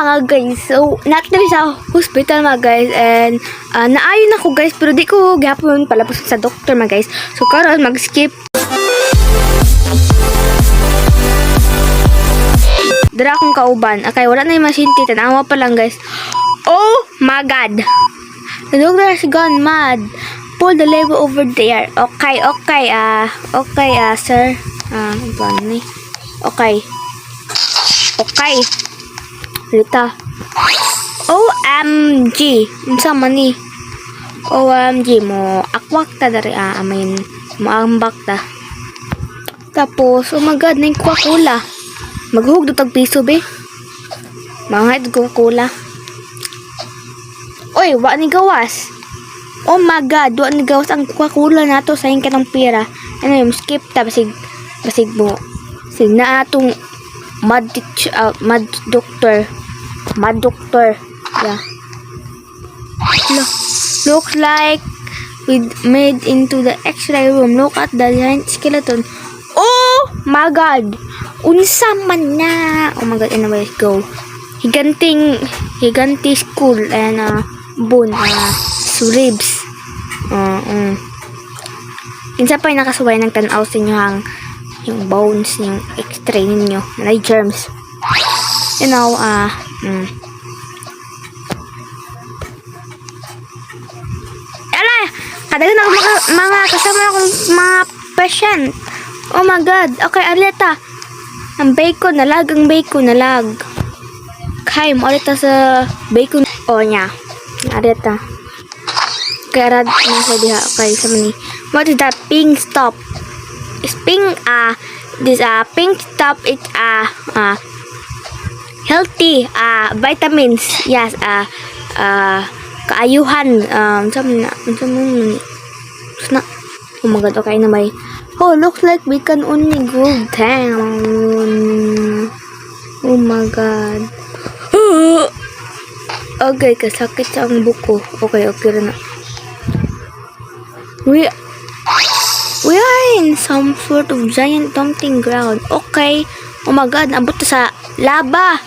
Mga guys. So, natin sa hospital, mga guys, and naayon ako, guys, pero di ko gihapon palapos sa doctor, mga guys. So karon mag-skip dira akong kauban. Okay, wala na yung masinti. Tanawa pa lang, guys. Oh my God. The doctor has gone mad. Pull the lever over there. Okay, okay, sir. Ah, ano ba ni? Okay. Okay. Rita. OMG. Unsa man ni? OMG mo. Akwak ta dari I mean, moambak ta. Tapos, oh my God, na yung Coca-Cola. Maghuhug tag piso be. Mga Coca-Cola. Oy, wa ni gawas. Oh my God, wa ni gawas ang Coca-Cola nato sa ka ng pera. Ano yung skip ta basig basig mo. Sig na atong mad teach, mad doctor. Mad doctor. Yeah. Look, looks like we made into the x-ray room. Look at the giant skeleton. Oh my God! Unsa man na? Oh my God, anyway, go. Higanting, higanti skull and bone, ribs. Kinsa pa yung nakasuway ng tanaw sa inyo ang yung bones, yung x-ray ninyo, na germs. Ala! Kadagan ako mga kasama akong mga patient. Oh my God. Okay, Arleta. Ang bacon, nalag ang bacon, nalag. Kay, mo Arleta sa bacon. Oh, niya. Arleta. Kay arad na sa diha. Okay, sa mani. What is that pink stop? Is pink, this, pink stop is, healthy, vitamins. Yes, kaayuhan. Sa man na, sa man, na. Oh my God, okay na may. Oh, looks like we can only go down. Oh my God. Okay, kasakit sa ang buko. Okay na. We are in some sort of giant dumping ground. Okay. Oh my God, naabot ta sa lava.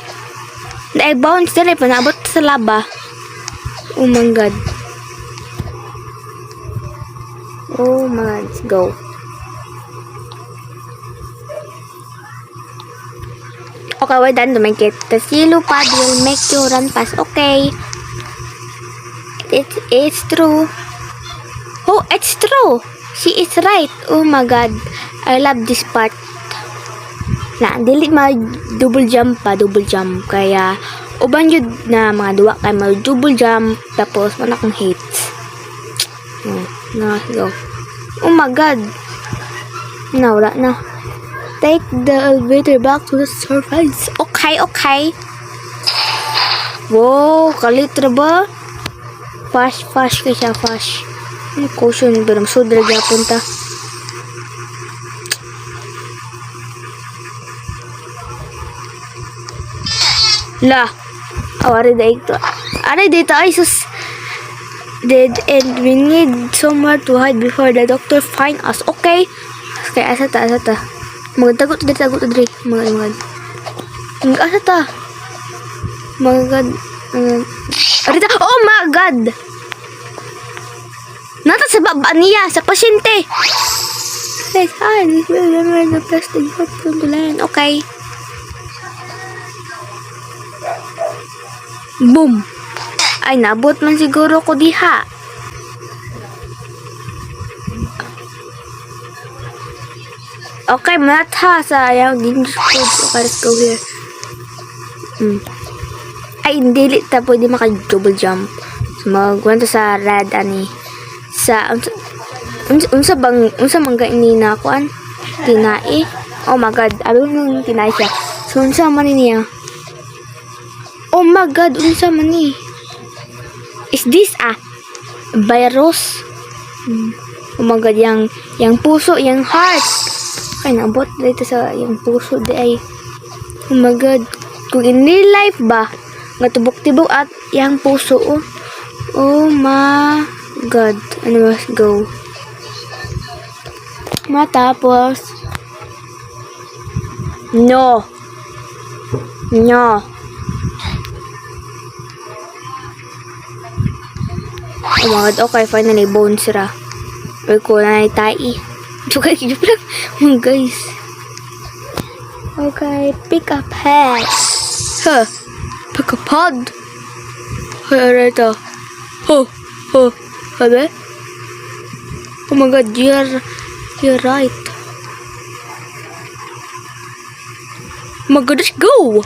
Dahil bounce dali pa, naabot ta sa lava. Oh my God. Oh my God, let's go. Okay, we're done to make it. The yellow pad will make you run fast. Okay. It's true. Oh, it's true. She is right. Oh my God. I love this part. Na, dili ma double jump pa, double jump. Kaya, uban yun na mga duwa kay mag double jump. Tapos, wala akong hates. Oh, na, go. Oh my God. Na, wala na. Take the elevator back to the surface. Okay. Wow, kalit ra ba? Fast, fast kay siya, fast. Ano caution, pero sudra gyapon ta. La. Oh, ari dito. Ari dito ay sus. Dead and we need somewhere to hide before the doctor find us. Okay. Okay, asa ta, asa ta. Magtago ta diri, tago ta diri. Mga mga. Mag asa ta. Mga ari ta. Oh my God. Nata sa baba niya, sa pasyente. Let's hide. This will remember the plastic help from the land. Okay. Boom. Ay, nabot man siguro ko diha. Okay, manatha sa ayaw dangerous code. Okay, let's go here. Ay, hindi ta pwede maka-double jump. So, magkwento sa red ani. Sa, unsa, unsa, unsa bang, unsa man ga ini na kuan? Tinai? Oh my God, abi ko nang tinai siya. So, unsa man ni niya? Oh my God, unsa man ni? Is this a virus? Oh my God, yang puso, yang heart. Ay, naabot dito sa yung puso di ay. Oh my God. Kung in real life ba, nga tubok-tibok at yang puso, oh. Oh my God. Ano, let's go. Matapos. No. No. Oh my God, okay, finally, bones ra. Or ko na tai. Joke, joke lang. Oh, guys. Okay, pick up head. Huh. Pick up pod. Hey, alright. Oh, oh, sabi? Oh my God, you're right. Oh my God, let's go!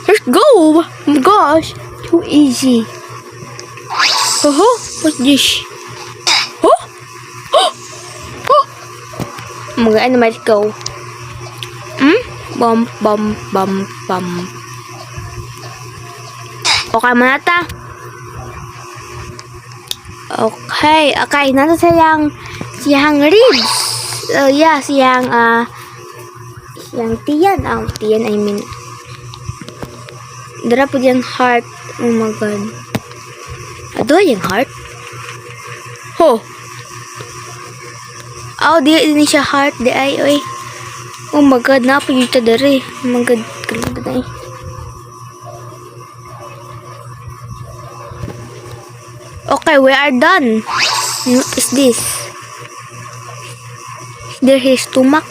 Let's go! Oh my gosh, too easy. Oh, what's this? Oh! Oh! Oh! Oh my God, ano, let's go. Bum, bum, bum, bum. Okay, manata. Okay. Nasa siyang ribs. Oh, yeah, siyang tiyan. Ah, tiyan, I mean. Dara po diyang heart. Oh my God. Ado yung heart? Ho. Oh, di siya heart. Di ay, oy. Oh my God, napa dito dere. Oh my God, kalimutan na eh. Okay, we are done. What is this? There his stomach.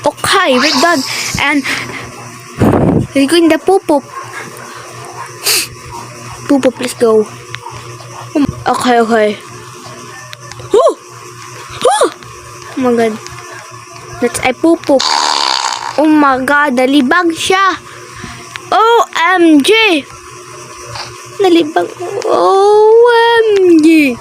Okay, we're done. And we're going the poop. Poop, let's go. Okay. Oh! Oh! Oh my God. That's a poop. Oh my God, nalibang siya. OMG! Nalibang. OMG!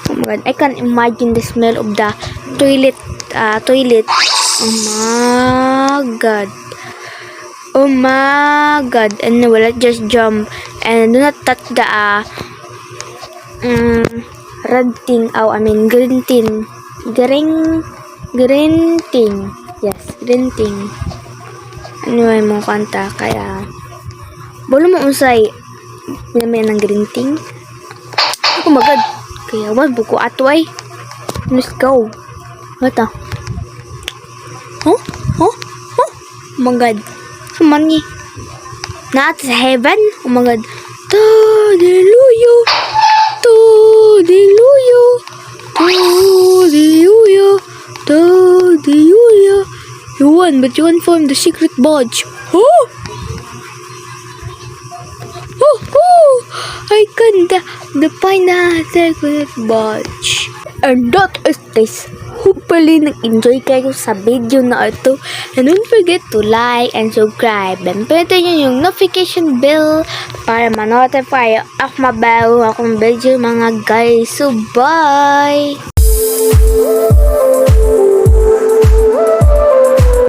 Oh my God, I can imagine the smell of the toilet. Oh my God. Oh my God. And wala, just jump. And do not touch the red thing. Oh, I mean green thing. Green thing. Yes, green thing. Anyway, mo kanta. Kaya, bolo mo unsay naman ng green thing. Oh my God. Kaya, wag buko ato ay. Let's go. What the? Huh? Huh? Huh? Oh my God. Money. Not heaven. Oh my God. Hallelujah. Hallelujah. Hallelujah. Hallelujah. You won, but you won't form the secret badge. Oh! Oh! I can the final secret badge. And that is this. Hopefully, nag-enjoy kayo sa video na ito. And don't forget to like and subscribe. And pindutin nyo yung notification bell para ma-notify ako mabago akong video, mga guys. So, bye!